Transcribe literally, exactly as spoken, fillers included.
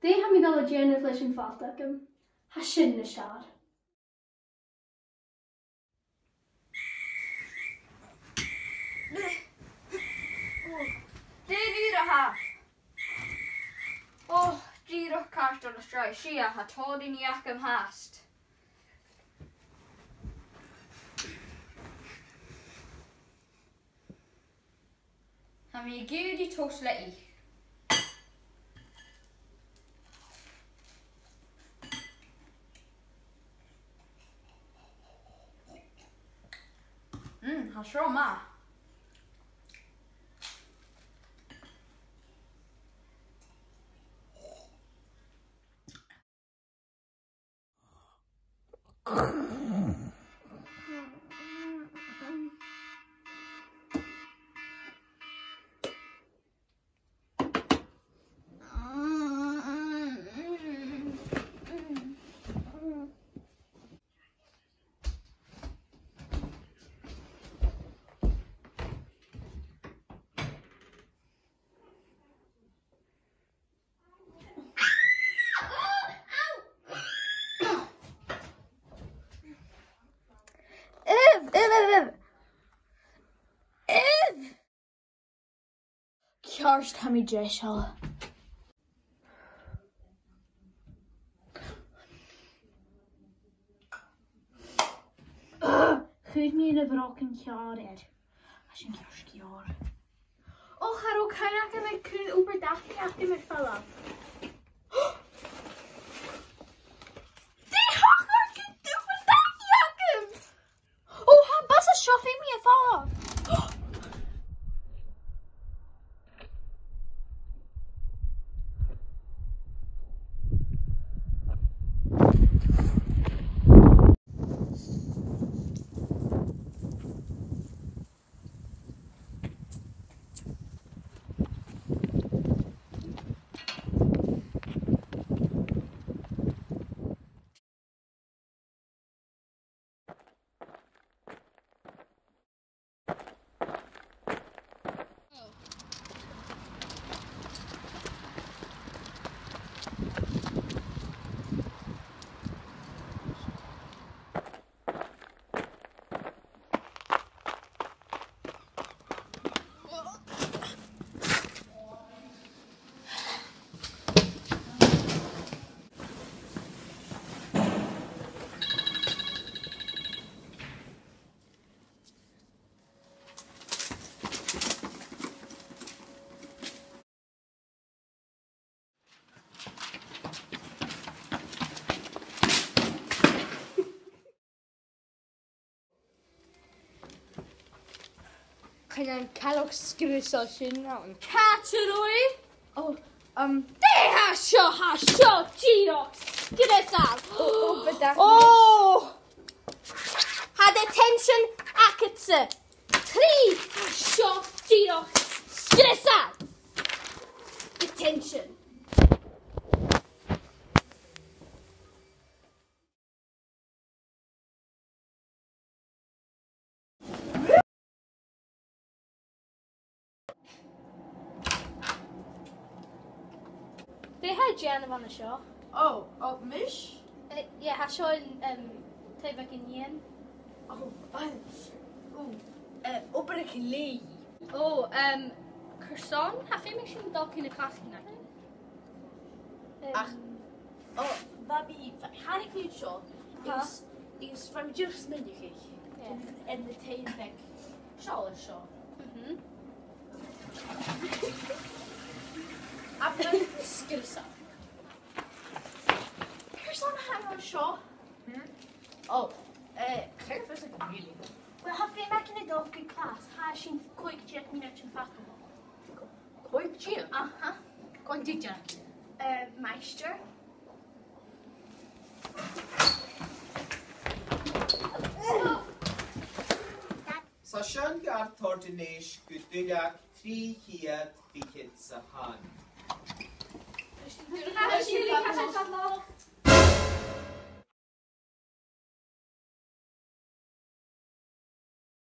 Dè tha mi dol a dhèanamh leis a' fhalt agam? Tha sin nas fheàrr. Dè an uair a tha? Ò, dìreach cairteal a-staigh, 's e a tha tòrr an-diugh agam fhathast. Tha mi ag iarraidh toast le ith. Mm, tha seo math. Uibh, uibh, uibh, uibh. Uibh! Ceart, tha mi deiseil. Ugh, chuir mi na brògan ceàrr air. Tha sin ceart gu leòr. Ò, cha robh cuimhne agam air cur obair-dachaigh agam air falbh. Dè thachair gun d' obair dachaigh agam? Ò, tha am bus seo, feumaidh mi falbh. Chan eil an cealg sgriosail sin ann. Càit an robh e? Ò, um, dè tha seo, tha seo dìreach sgriosail. Ò, ò, but that... Ò! Tha detention agadsa. Trì, tha seo dìreach sgriosail. Detention. Dè tha thu a' dèanamh an seo? Ò, ò, mise? Eh, yeah, tha seo an, um, taobh aig an nighean. Ò, eh, ò, eh, obair a' chidhe. Ò, um, carson, tha feum aig sinn dol chun na clasaichean againn. Ach, ò, bha mi, thàinig mi an seo, agus, agus bha mi dìreach a' smaoineachadh, yeah, an, an taobh aig seòlas seo. Mhm. Abair sgriosail. Carson a tha thu an seo? Hmm? Ò, eh, chan eil fhios agam really. Well, tha feum againn a dhol gu clas, tha sinn còig deug mionaidean fada. Còig deug? Aha. Cò an tè a tha sin? Eh, Maighstir. 'S e sin gu bheil toirt a-nis gu duilleag trì cheud fichead 's a h-aon.